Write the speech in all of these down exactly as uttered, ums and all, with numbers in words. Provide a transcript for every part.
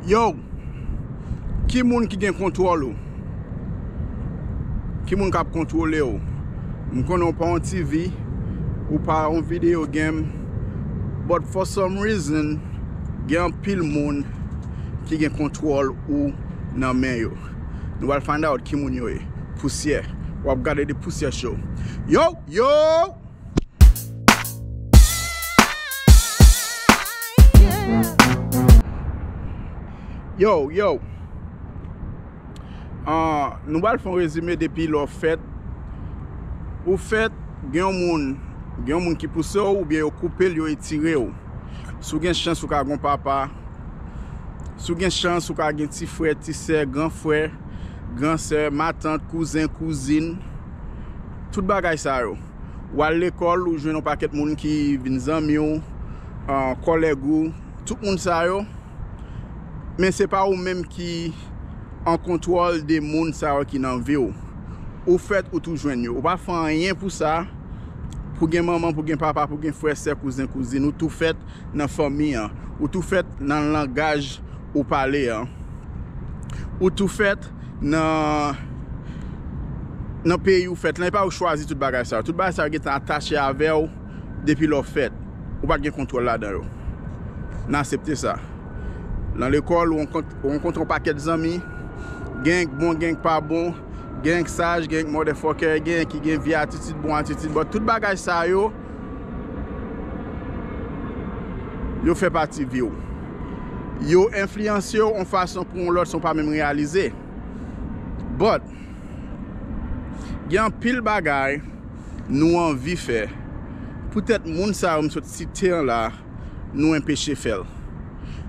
Yo, ki moun ki gen kontwòl ou? Ki moun k ap kontwole w? M konnen w pa yon T V, ou pa yon video game, but for some reason, gen anpil moun ki gen kontwòl ou nan men yo. Nou pral find out ki moun yo ye. Pousyè. W ap gade The Pousyè Show. Yo, yo! Yo, yo. Ah, nou pral fè yon rezime depi lè w fèt. Ou fèt, gen yon moun, gen yon moun ki pouse w, oubyen yo koupe l, yo etire w. Si w gen chans, ou ka gen yon papa. Si w gen chans, ou ka gen ti frè, ti sè, gran frè, gran sè, matant, kouzen, kouzin. Tout bagay sa yo. W al lekòl, ou jwenn yon pakèt moun ki vin zanmi w, ah, kòlèg ou, tout moun sa yo. Men se pa ou menm ki an kontwòl de moun sa yo ki nan vi w. Ou fèt, ou tou jwenn yo. Ou pa fè anyen pou sa, pou gen manman, pou gen papa, pou gen frè, sè, kouzen, kouzin. Ou tou fèt nan fanmi an. Ou tou fèt nan langaj ou pale an. Ou tou fèt nan, nan peyi ou fèt lan. E pa ou chwazi tout bagay sa yo. Tout bagay sa yo gentan atache avè w depi lè w fèt. Ou pa t gen kontwòl ladan yo. N aksepte sa. Nan lekòl, ou rankont-, ou rankontre yon pakèt zanmi. Gen k bon, gen k pa bon. Gen k saj, gen k motherfucker, gen ki gen vye atitid, bon atitid. But tout bagay sa yo, yo fè pati vi w. Yo enfliyanse w yon fason pou yon lòt san w pa menm reyalize. But, gen anpil bagay nou anvi fè. Poutèt moun sa yo m sot site an la, nou enpeche fè l.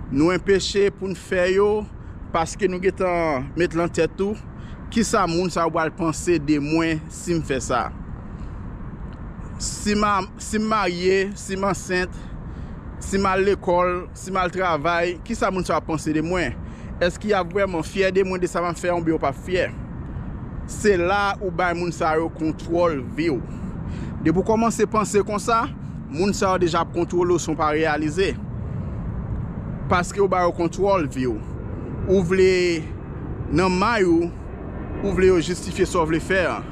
Nou enpeche pou n fè yo paske nou gentan met lan tèt ou, kisa moun sa yo pral panse de mwen si m fè sa? Si m a, si m marye, si m ansent, si m al lekòl, si m al travay, kisa moun sa yo ap panse de mwen? Èske y ap vrèman fyè de mwen de sa m ap fè oubyen yo p ap fyè? Se la ou bay moun sa yo kontwòl vi w. Depi w kòmanse panse konsa, moun sa yo deja ap kontwole w san w pa reyalize. Paske w ba yo kontwòl vi w. Ou vle nan may ou, ou vle yo jistifye sa w vle fè an.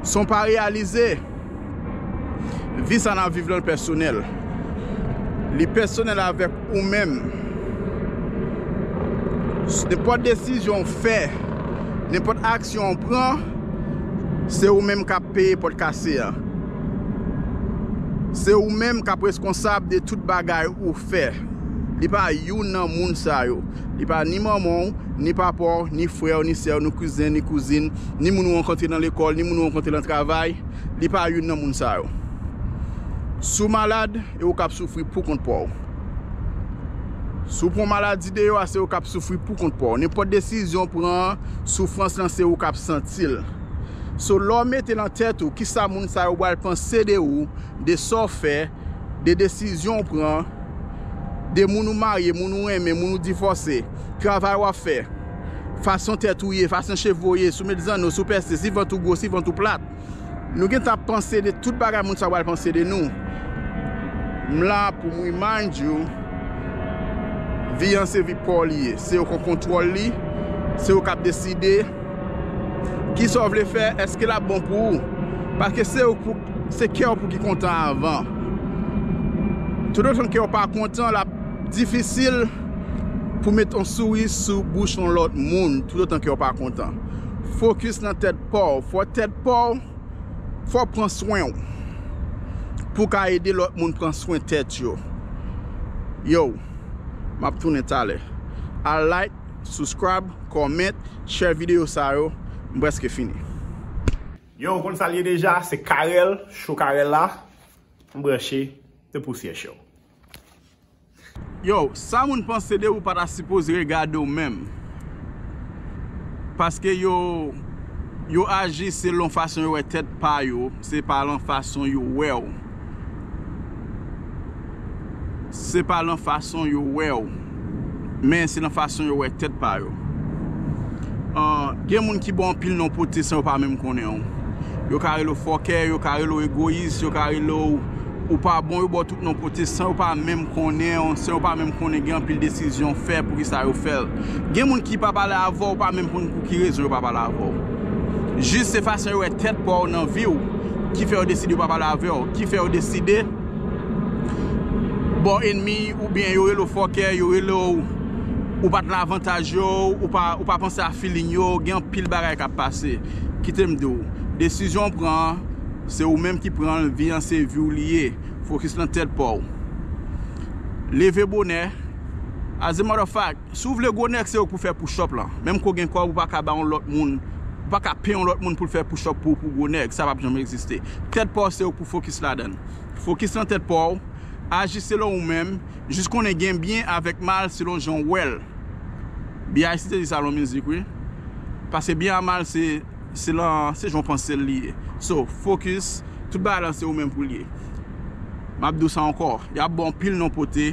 San w pa reyalize, vi sa n ap viv lan pèsonèl. Li pèsonèl avèk ou menm. Nenpòt desizyon w fè, nenpòt aksyon w pran, se ou menm k ap peye pòt kase a. Se ou menm k ap reskonsab de tout bagay ou fè. Li pa youn nan moun sa yo. Li pa ni manman w, ni papa w, ni frè w, ni sè w, ni kouzen, ni kouzin, ni moun ou rankontre nan lekòl, ni moun ou rankontre nan travay. Li pa youn nan moun sa yo. Si w malad, e ou k ap soufri pou kont pa w. Si w pran maladi deyò a, se ou k ap soufri pou kont pa w. Nenpòt desizyon w pran an, soufrans lan se ou k ap santi l. So, lè w mete nan tèt ou, kisa moun sa yo pral panse de ou, de sa w fè, de desizyon w pran, de moun ou marye, moun ou renmen, moun ou divòse, travay w ap fè, fason tèt ou ye, fason cheve w ye, si w met zanno, si w pèse, si vant ou gwo, si vant ou plat. Nou gentan ap panse de tout bagay moun sa yo pral panse de nou. M la pou m remind you, vi an se vi pa w li ye. Se ou k an kontwòl li, se ou k ap deside. Kisa w vle fè, èske l ap bon pou ou? Paske se ou pou, se kè w pou ki kontan avan. Toutotan kè w pa kontan, l ap difisil pou met yon souri sou bouch yon lòt moun, toutotan kè w pa kontan. Fokis nan tèt pa w. Fò tèt pa w, fò w pran swen w. Pou w ka ede lòt moun pran swen tèt yo. Yo, m ap tounen talè. Al like, subscribe, comment, share videyo sa yo. M prèske fini. Yo, w konn sa l ye deja, se Carel, show Carel la. M branche, The Pousyè Show. Yo, sa moun panse de ou pa ta sipoze regade w menm. Paske yo, yo aji selon fason yo wè tèt pa yo, se pa lan fason yo wè w. Se pa lan fason yo wè w, men se lan fason yo wè tèt pa yo. Ah, gen moun ki ba w anpil non pote san yo pa menm konnen w. Yo ka rele w fòkè, yo ka rele w egoyis, yo ka rele w ou pa bon, yo ba w tout non pote san yo pa menm konnen, san yo pa menm konnen gen anpil desizyon fè, poukisa yo fè l. Gen moun ki pa pale avè w, ou pa menm konn pou ki rezon yo pa pale avè w. Jis se fason yo wè tèt pa w nan vi w ki fè yo deside yo pa pale avè w, ki fè yo deside ba w ennmi, oubyen yo rele w fòkè, yo rele w, ou pa t nan avantaj yo, ou pa, ou pa panse a feeling yo, gen anpil bagay k ap pase. Kite m di w, desizyon w pran an, se ou menm ki pran l, vi an se vi w li ye. Fokis nan tèt pa w. Leve bonè. As a matter of fact, si w vle gwo nèg, se ou k pou fè push up lan. Menm ke w gen kòb, ou pa ka ba yon lòt moun, ou pa ka peye yon lòt moun pou l fè push up pou ou pou gwo nèg. Sa p ap janm egziste. Tèt pa w se ou k pou fokis ladan l. Fokis nan tèt pa w. Aji selon ou menm. Jis konnen gen byen avèk mal selon jan w wè l. B I C te di sa nan mizik, wi. Paske byen a mal se, se lan, se jan w panse l li ye. So, fokis, tout bagay lan se ou menm pou l ye. M ap di w sa ankò, y ap ba w anpil non pote,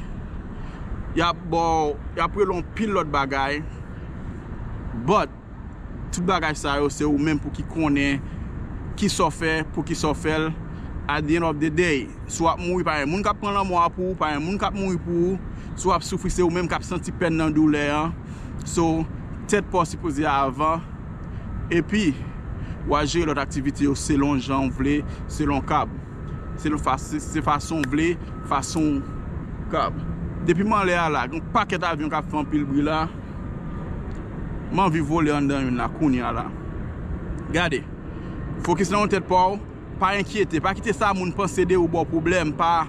y ap ba w, y ap rele w anpil lòt bagay, but tout bagay sa yo se ou menm pou ki konnen ki sa w fè, pou ki sa w fè l. At the end of the day, si w ap mouri, pa gen moun k ap pran lanmò a pou ou, pa gen moun k ap mouri pou ou. Si w ap soufri, se ou menm k ap santi pèn nan doulè an. So, tèt pa w sipoze avan. Epi, w a jere lòt aktivite yo selon jan w vle, selon kab. Se, se fason w vle, fason w kab. Depi m anlè a la, gen yon pakèt avyon k ap fè anpil bri la. M anvi vole anndan youn la, kounye a la. Gade. Fokis nan yon tèt pa w. Pa enkyete, pa kite sa moun panse de ou ba w pwoblèm, pa,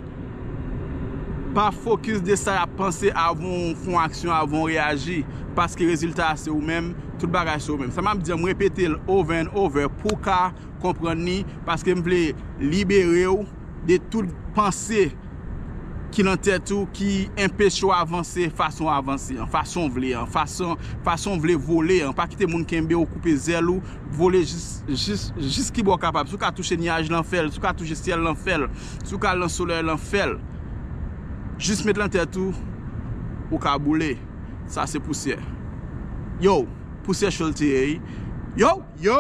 pa fokis de sa y ap panse avan w fè yon aksyon, avan w reyaji, paske rezilta a se ou menm, tout bagay se ou menm. Sa m ap di an, m repete l over and over pou w ka konprann li, paske m vle libere w de tout panse ki nan tèt ou, ki enpeche w avanse fason w avanse an, fason w vle an, fason, fason w vle vole an. Pa kite moun kenbe w, koupe zèl ou, vole jis, jis, jis ki bò w kapab. Si w ka touche nyaj lan, fè l. Si w ka touche syèl lan, fè l. Si w ka al nan solèy lan, fè l. Jis met lan tèt ou, ou ka boule. Sa se pousyè. Yo, pousyè cho l te ye, wi. Yo, yo!